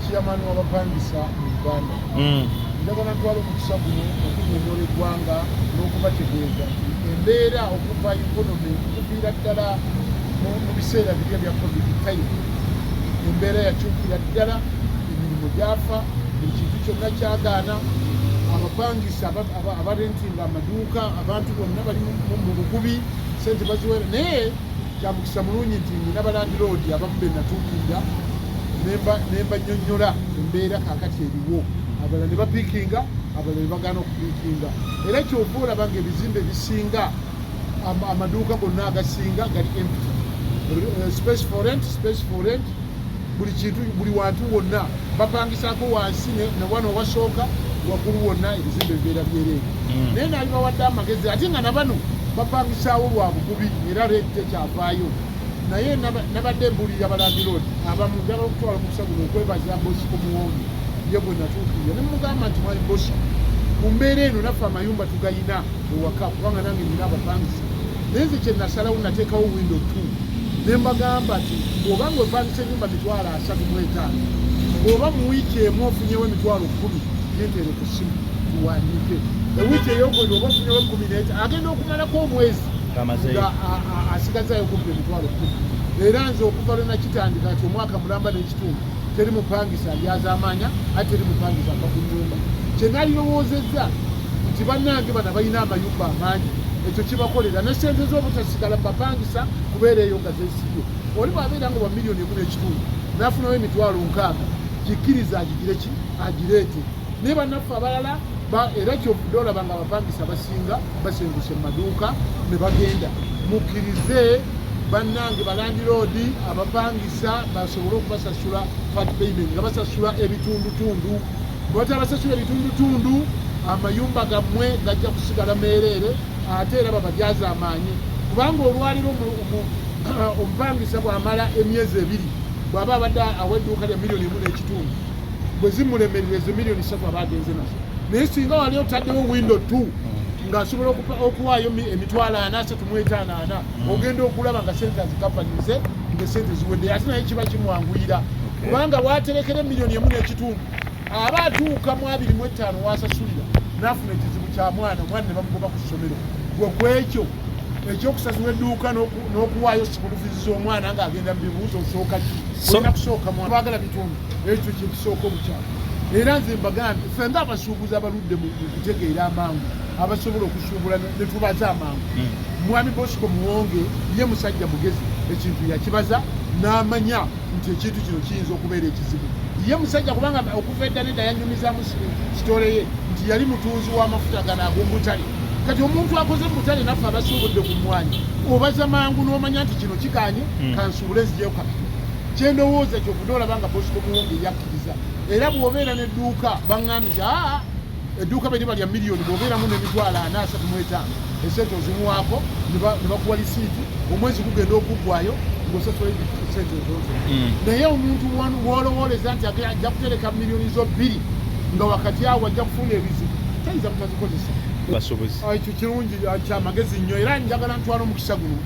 Chairman w'abapangisa mu Uganda. Njagala ntwala omukisa guno okunyonyola eggwanga n'okubategeeza nti embeera okuva economy okuviira ddala mu biseera biri ebya COVID time, embeera yakyukira ddala, emirimu gyafa, buli kintu kyonna kyagaana. Abapangisa abarentinga amaduuka, abantu bonna bali mu bugubi, sente baziwera. Naye kyamukisa mulungi nti nina balandiroodi abamu be natuukirira ne mbanyonnyola embeera kaakati eriwo. Abalala ne bapiikinga, abalala ne bagaana okupiikinga. Era kyova olaba nga ebizimbe ebisinga, amaduuka gonna agasinga gali empty. Space for rent, space for rent, buli kintu, buli wantu wonna bapangisaako wansi ne wano wasooka waggulu wonna ebizimbe bibeera byereere. Naye naali bawadde amagezi ate nga nabano bapangisaawo lwa bugubi era rent tekyavaayo. Naye nabadde mbuulirira balandiroodi abamu, njagala okutwala omukisa guno okwebaza Bosco Muwonge, ye gwe natuukirira ne mugamba nti, "Mwami Bosco, ku mbeera eno naffe amayumba tugayina ewaka, kubanga nange nina abapangisa." Naye nze kye nasalawo, nateekawo window two ne mbagamba nti bw'oba nga opangisa ennyumba 35,000, bw'oba mu wiiki emu ofunyewo 10,000, ginteere ku ssimu tuwandiike. Ewiiki eyokubiri oba ofunyewo 15, agenda okumalako omwezi Ng'amazeeyo. nga asigazaayo kumpi 10,000. Era nze okuva lwe nakitandika nti omwaka mulamba n'ekitundu, teri mupangisa alyazaamaanya, ate teri mupangisa ava ku nnyumba. Kye nalirowoozezza nti bannange bano balina amayumba amangi, ekyo kibakolera ne sente z'obutasigala bapangisa kubeera eyo nga zeesibye. Oli bw'abeera nga wa 1.5 miliyoni n'afunawo 60,000, kikkiriza agigire ki agireete. Naye bannaffe abalala era kyovudde olaba nga abapangisa basinga basenguse mu maduuka ne bagenda. Mukkirize bannange balandiroodi abapangisa basobole okubasasula part payment nga basasula ebitundutundu. Bwe batabasasula ebitundutundu, amayumba gammwe gajja kusigala meereere, ate era babajaaza amaanyi, kubanga olwaliro omupangisa bw'amala emyezi 2, bw'aba abadde awa edduuka lya 1.5 miliyoni, bwe zimulemerera ezo 3 miliyoni aba agenze nazo. Naye singa wali otaddewo window two ng'asobola okuwaayo 40,000, 35, 40, ogenda okulaba nga sente azikapanyuze nga esente ziwedde, ate naye kiba kimwanguyira, kubanga bwaterekera 1.5 miliyoni, aba atuuka mu 25 wasasulira n'afuna ekizibu kya mwana, omwana ne bamugoba ku ssomero. Gwe ku ekyo ekyokusasula edduuka n'okuwaayo school fees z'omwana ng'agenda mu bibuuzo, osooka ki? Olina kusooka mwana. Baagala bitundu, ekyo kyekisooka obukyamu. Era nze mbagambye, ffe nga abasuubuzi abaludde mu kutegeera amangu, abasobola okusuubula ne tubaza amangu, mwami Bosco Muwonge ye musajja mugezi, ekintu yakibaza n'amanya nti ekintu kino kiyinza okubeera ekizibu. Ye musajja, kubanga okuva edda nedda yanyumizaamu story ye nti yali mutunzi w'amafuta gano ag'omubutale. Kati omuntu akoze mu butale, naffe abasuubudde ku mmwanyi, obaza mangu n'omanya nti kino kiganye, kansuubule nzijeyo capital. Kyendowooza kyovudde olaba nga Bosco Muwonge yakkiriza. Era bw'obeera n'edduuka, baŋŋambye nti aa, edduuka bwe liba lya miliyoni, bw'obeeramu n'40,000, 35, esente ozimuwaako ne bakuwa lisiiti. Omwezi gugenda okuggwayo ng'osasula sente entonotono. Naye omuntu w'olowooleza nti ajja kutereka 2 miliyoni nga wakati awo ajja kufuna ebizibu, tayinza butazikozesa. Basuubuzi. Ekyo kirungi, kyamagezi nnyo. Era njagala ntwala omukisa guno,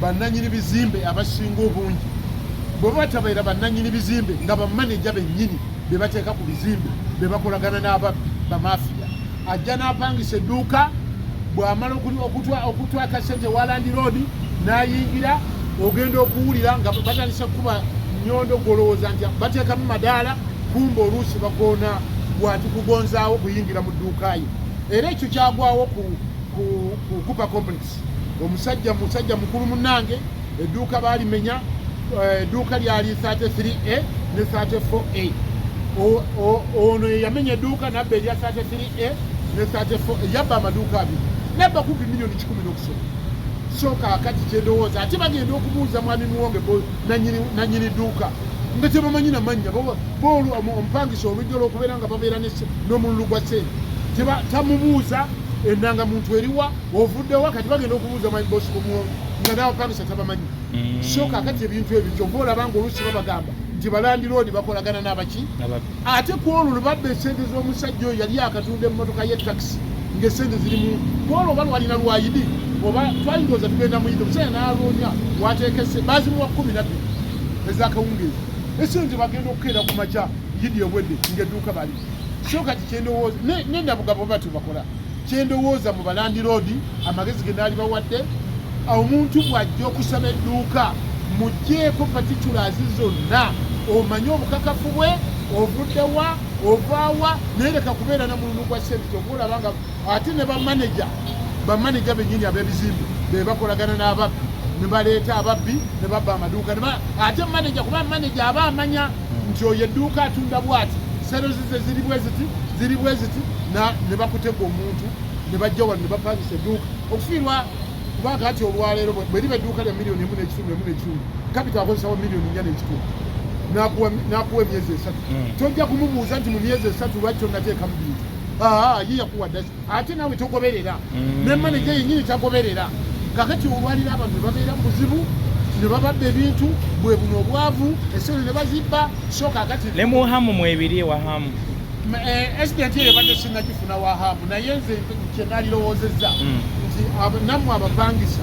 bannanyini bizimbe abasinga obungi bwe batabeera bannanyini bizimbe, nga bamaneja bennyini be bateeka ku bizimbe, be bakolagana n'ababbi bamafiya. Ajja n'apangisa edduuka, bw'amala okutwaka sente wa landiroodi n'ayingira, ogenda okuwulira nga batandise kukuba nyondo, gwolowooza nti bateekamu madaala, kumba oluusi bakoona bwati kugonzaawo kuyingira mu dduuka ye. Era ekyo kyagwawo ku Cooper Complex. Omusajja musajja mukulu munnange, edduuka baalimenya, edduuka lyali 33A ne 34A. Ono yeyamenya edduuka nabba erya 33A ne 34A, yabba amaduuka abiri, nabba kumpi 100 miliyoni n'okusoba. So kaakati kyendowooza, ate bagenda okubuuza mwami Muwonge nanyini dduuka nga tebamanyi namannya omupangisa, olujja olwokubeera nga babeera n'omululu gwa ssente, tamubuuza endangamuntu eriwa, ovuddewa. Kati bagenda okubuuza mwami Bosco Muwonge nga n'abapangisa tabamanyi. So kaakati ebintu ebyo kyova olaba nga oluusi babagamba nti balandiroodi bakolagana n'abaki. Ate ku olwo lwe babba esente z'omusajja oyo, yali akatunda emmotoka ye takisi ng'esente zirimu kwolwo, oba lwalina lwayidi, oba twalindowooza tugenda muyidi, omusajja n'aloonya wateekese, bazimuwa 12 ez'akawungeezi. Esente bagenda okukeera ku makya yidi ewedde ng'edduuka bali. So kati kyendowooza nenabugabo batu bakola, kyendowooza mu balandiroodi, amagezi ge naali bawadde, omuntu bw'ajja okusaba edduuka, mugjeeko particulars zonna, omanye obukakafu bwe, ovuddewa, ovaawa, naye leka kubeera na mululu gwa ssente. Kyova olaba nga ate ne bamaneja, bamaneja bennyini ab'ebizimbe be bakolagana n'ababbi, ne baleeta ababbi ne babba amaduuka. Ate maneja, kuba maneja aba amanya nti oyo edduuka atunda bwati, sales ze ziri bwe ziti, ziri bwe ziti, ne bakutega omuntu ne bajja wano ne bapangisa edduuka okufiirwa. Kubanga kati olwaleero bwe liba edduuka lya miliyoni 1.5, 1.5, capital akozesawo miliyoni 4.5, n'akuwa emyezi 3. Tojja kumubuuza nti mu myezi 3 lwaki tonateekamu bintu. Ye yakuwa dda, ate naawe togoberera. Ne maneja yennyini tagoberera. Kakati olwaliro abantu ne babeera mu buzibu, ne babadda ebintu bwe buno obwavu, esente ne bazibba. So kakati Ne muhamu mwebiri wahamu. Incident eyo ebadde sinnagifuna wahamu, naye nze kyenalirowoozezza nti nammwe abapangisa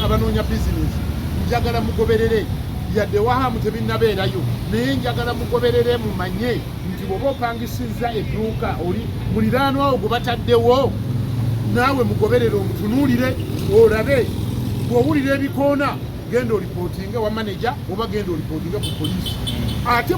abanoonya bizinesi, njagala mugoberere. Yadde wahamu tebinnabeerayo, naye njagala mugoberere, mumanye nti bw'oba opangisizza edduuka, oli muliraanwawo gwe bataddewo, naawe mugoberere, omutunuulire, olabe. Bw'owulira ebikoona, genda olipootinge wa maneja oba genda olipootinge ku poliisi. Ate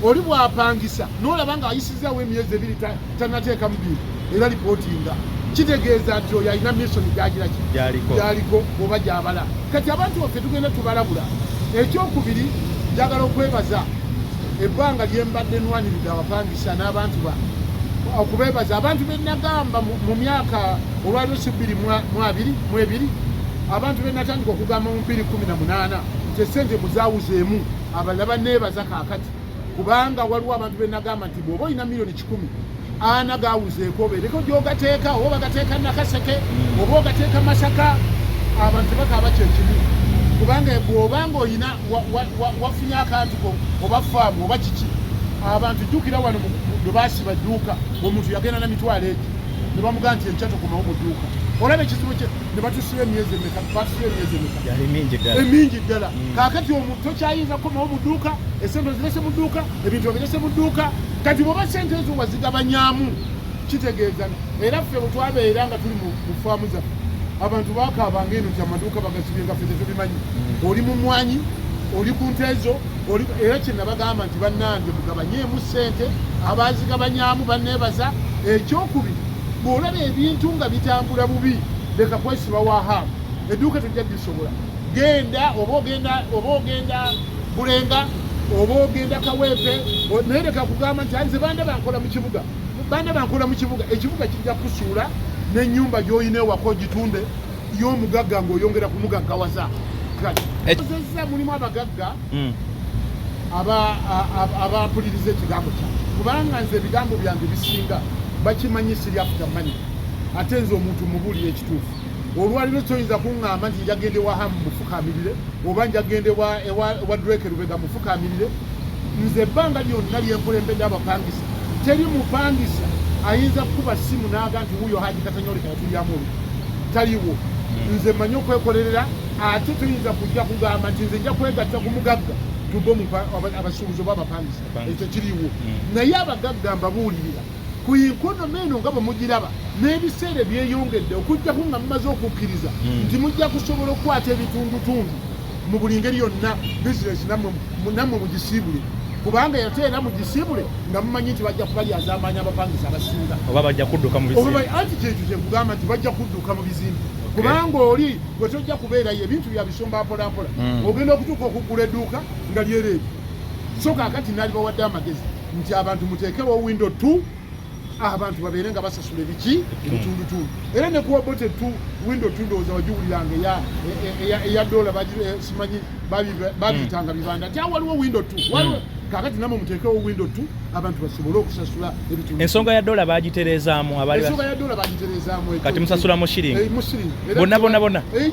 oli bw'apangisa n'olaba nga ayisizaawo emyezi 2 tannateekamu bintu, era lipootinga. Kitegeeza nti oyo alina mission gyagira ki? Gyaliko. Gyaliko oba gyabala. Kati abantu baffe tugenda tubalabula. Ekyokubiri, njagala okwebaza ebbanga lyembadde nwaniridde abapangisa n'abantu ba okubeebaza, abantu benagamba mu myaka olwaliro si 2022, abantu benatandika okugamba mu 2018 nti esente muzawuzeemu, abalala baneebaza kaakati, kubanga waliwo abantu benagamba nti bw'oba olina miliyoni 140, gawuzeeko, obeereko gy'ogateeka, oba bagateeka Nakaseke oba ogateeka Masaka, abantu tebakaaba kyekimu. Kubanga bw'obanga oyina wafunye akantu ko oba faamu oba kiki, abantu jjukira wano lwe baasiba dduuka, omuntu yagenda na mitwalo egi ne bamugaa nti enkya tokomawo mu dduuka. Olaba ekizibu kye ne batusiba emyezi emeka, batusiba emyezi emeka? Yali mingi ddala. Emingi ddala. Kaakati omuntu tokyayinza kukomawo mu dduuka, esente ozirese mu dduuka, ebintu obirese mu dduuka. Kati bw'oba sente ezo wazigabanyaamu, kitegeeza era ffe bwe twabeera nga tuli mu faamu zaffe, abantu bakaabanga eno nti amaduuka bagasibye nga ffe tetubimanyi. Oli mu mwanyi, oli ku nteezo, oli era kye nabagamba nti bannange mugabanyeemu ssente, abazigabanyaamu banneebaza. Ekyokubiri, bw'olaba ebintu nga bitambula bubi, leka kwesiba wahaamu edduuka, tojja disobola. Genda oba ogenda, oba ogenda Bulenga, oba ogenda Kawempe, naye leka kugamba nti nze banda bankola mu kibuga, banda bankola mu kibuga. Ekibuga kijja kusuula n'ennyumba gy'olina ewaka ogitunde y'omugagga ng'oyongera kumugaggawaza. Kati ozezza mulimu abagagga abampuliriza ekigambo kyange, kubanga nze ebigambo byange bisinga bakimanyi siri after money. Ate nze omuntu mubuulira ekituufu. Olwaliro toyinza kuŋŋamba nti njagende wa Hamu mufukaamirire oba njagende ewa Drake Lubega mufukaamirire. Nze ebbanga lyonna lyenkulembedde abapangisa, teri mupangisa ayinza kukuba simu n'aga nti wuuyo Haji Katanyoleka yatulyamu olwo, taliwo. Nze mmanyi okwekolerera. Ate toyinza kujja kugamba nti nze nja kwegatta ku mugagga tube abasuubuzi oba abapangisa. Abapangisa. Ekyo kiriwo. Naye abagagga mbabuulirira ku economy eno nga bwe mugiraba n'ebiseera byeyongedde, okujjaku nga mumaze okukkiriza nti mujja kusobola okukwata ebitundutundu mu buli ngeri yonna, bizinesi nammwe mugisiibule, kubanga yate era mugisiibule nga mumanyi nti bajja kubalyazaamaanyi abapangisa abasinga. Oba bajja kudduka mu Oba bizimbe. Anti kyekyo kyekugamba nti bajja kudduka mu bizimbe, kubanga oli gwe tojja kubeerayo, ebintu byabisomba mpolampola. Ogenda okutuuka okugula edduuka nga lyereere. So kaakati naali bawadde amagezi nti abantu muteekewo window 2, abantu babeere nga basasula ebiki, ebitundutundu. Era ne kuwa bote 2 window 2, ndowooza wagiwuliranga eya dola simanyi babiyitanga bibanda nti waliwo window 2 waliwo. Kaakati namwe muteekewo window 2, abantu basobole okusasula ebitundu. Ensonga ya dola bagitereezaamu abali Ensonga ya dola bagitereezaamu ekyo. Kati musasula mu shilingi? Eh, mu shilingi. Era Bonna, bonna, bonna? Eh,